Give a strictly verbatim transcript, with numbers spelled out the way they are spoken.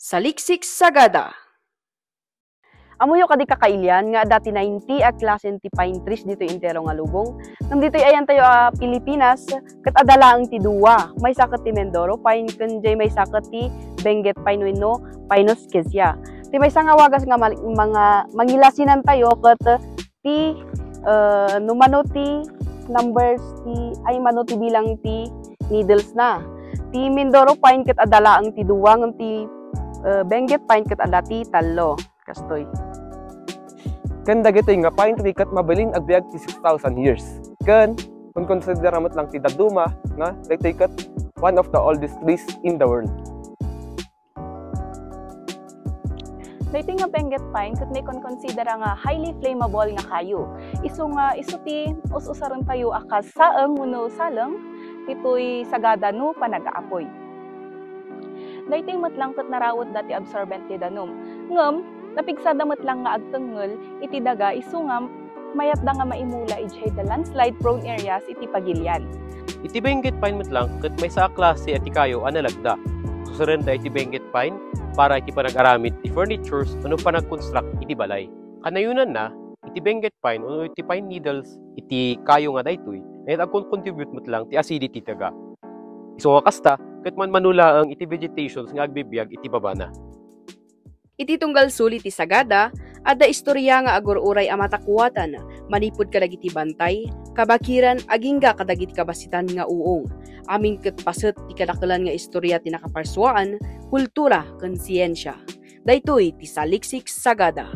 Saliksik Sagada. Ammoyo kadi, kakailian, nga adda ti ninety a klase ti pine trees ditoy entero nga lubong? Ngem ditoy ayantayo a Pilipinas, ket adda laeng ti dua. Maysa ket ti Mindoro pine, ken diay maysa ket ti Benguet pine wenno Pinus sciurea. Ti maysa nga wagas nga mal-, mga mangilasinantayo ket ti, eh, no mano ti numbers ti, ay, mano ti bilang ti needles na. Ti Mindoro pine ket adda laeng ti dua, ngem ti, eh, Benguet pine ket adda ti tallo. Kastoy. Ken dagitoy nga pine tree ket mabalin agbiag ti six thousand years. Ken kon konsidera met lang ti dadduma nga dagitoy ket one of the oldest trees in the world. Daytoy nga Benguet pine ket naikonkonsidera nga highly flammable nga kayo. Isu nga, isu ti us-usarentayo a kas saeng wenno saleng ditoy sagada no panagaapoy. Daytoy met lang ket narawetda ti absorbent ti danum. Ngem, napigsada met lang nga agtengngel iti daga isu nga mayatda nga maimula idiay the landslide prone areas iti pagilian. Iti Benguet pine met lang ket maysa a klase a ti kayo a nalagda. Usarenda iti Benguet pine para iti panag-aramid ti furnitures wenno panag-construct iti balay. Kanayonanna, iti Benguet pine wenno iti pine needles iti kayo nga daytoy, ket agkon-contribute met lang ti acidity ti daga. Isu nga kasta, ket manmano laeng iti vegetations nga agbibiag iti babana. Iti tunggal suli ti sagada, adda istoria nga agur-uray a matakuatan, manipud kadagiti bantay, kabakiran, agingga kadagiti kabasitan nga uong. Amin ket paset ti kadakelan nga istoria ti nakaparsuaan, kultura, ken siensia. Daytoy ti Saliksik Sagada.